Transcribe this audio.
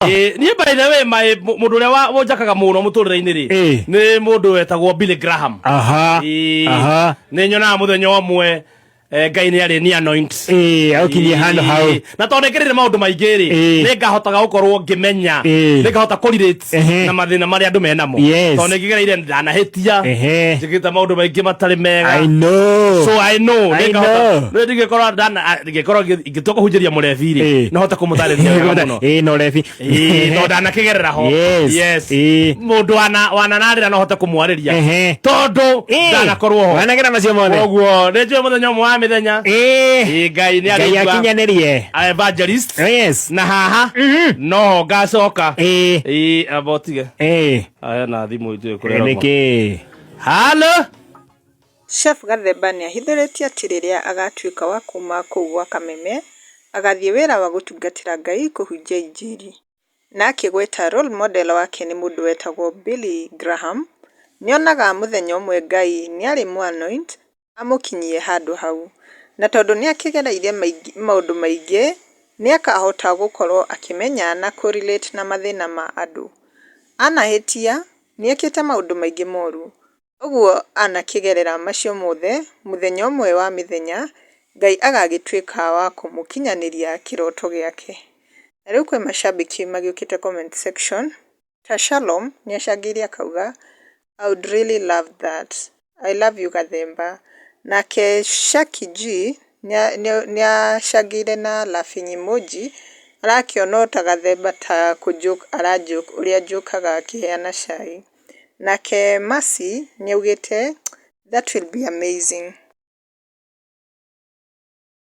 Ĩĩ, niĩ by the way my mũndũ ũrĩa wonjakaga mũno mũtũrĩre-inĩ rĩ, nĩ mũndũ wetagwo Billy Graham. Ĩĩ, nĩ nyonaga mũthenya ũmwe Ngai nĩ arĩ ni anoint. Ĩĩ, agũkinyie handũ hau. Ĩĩ, na tondũ nĩngĩrĩire maũndũ maingĩ rĩ, nĩ ngahotaga gũkorwo ngĩmenya, nĩ ngahota kũ relate na mathĩna marĩa andũ menamo, tondũ nĩ ngĩgereire, ndanahĩtia, njĩkĩte maũndũ maingĩ matarĩ mega. I know. So I know. I nĩ ngahota know. nĩ ndingĩkorwo ndana ndingĩkorwo ingĩtua kũhunjĩria mũrebi rĩ, no hote kũmũtarĩria wega mũno. Ĩĩ, no rebi. Ĩĩ, tondũ ndanakĩgerera ho. Yes. Yes. Mũndũ wana wananarĩra no hote kũmwarĩria, tondũ ndanakorwo ho. Wanagera macio mothe. Koguo nĩ njũĩ mũthenya ũmwe wa mĩthenya, Ĩĩ, Ngai nĩ Ngai arĩigua akinyanĩrie. Evangelist. Na haha noho ngacoka. Ĩĩ, amba ũtige. Aya na thimũ itũ ĩkũrera. Nĩkĩ? Halo. Chef Gathemba nĩahithũrĩtie atĩ rĩrĩa agatuĩka wa kuma kũu gwa Kameme, agathiĩ wĩra wa gũtungatĩra Ngai kũhunjia injiri. Na akĩgweta role model wake nĩ mũndũ wetagwo Billy Graham, nĩonaga mũthenya ũmwe Ngai nĩarĩmũ anoint amũkinyie handũ hau. Na tondũ nĩakĩgereire maũndũ maingĩ, nĩakahota gũkorwo akĩmenya na kũ relate na mathĩna ma andũ. Anahĩtia, nĩekĩte maũndũ maingĩ moru, Ũguo anakĩgerera macio mothe, mũthenya ũmwe wa mĩthenya, Ngai agagĩtuĩka wa kũmũkinyanĩria kĩroto gĩake. Na rĩu kwĩ macambĩki magĩũkĩte comment section, ta Shalom nĩacangĩire akauga, I would really love that. I love you Gathemba. Nake Shaki G nĩacangĩire na laughing emoji, arakĩona o ta Gathemba ta kũ joke ara joke ũrĩa njokaga akĩheana cai. Nake Mercy nĩaugĩte, that will be amazing.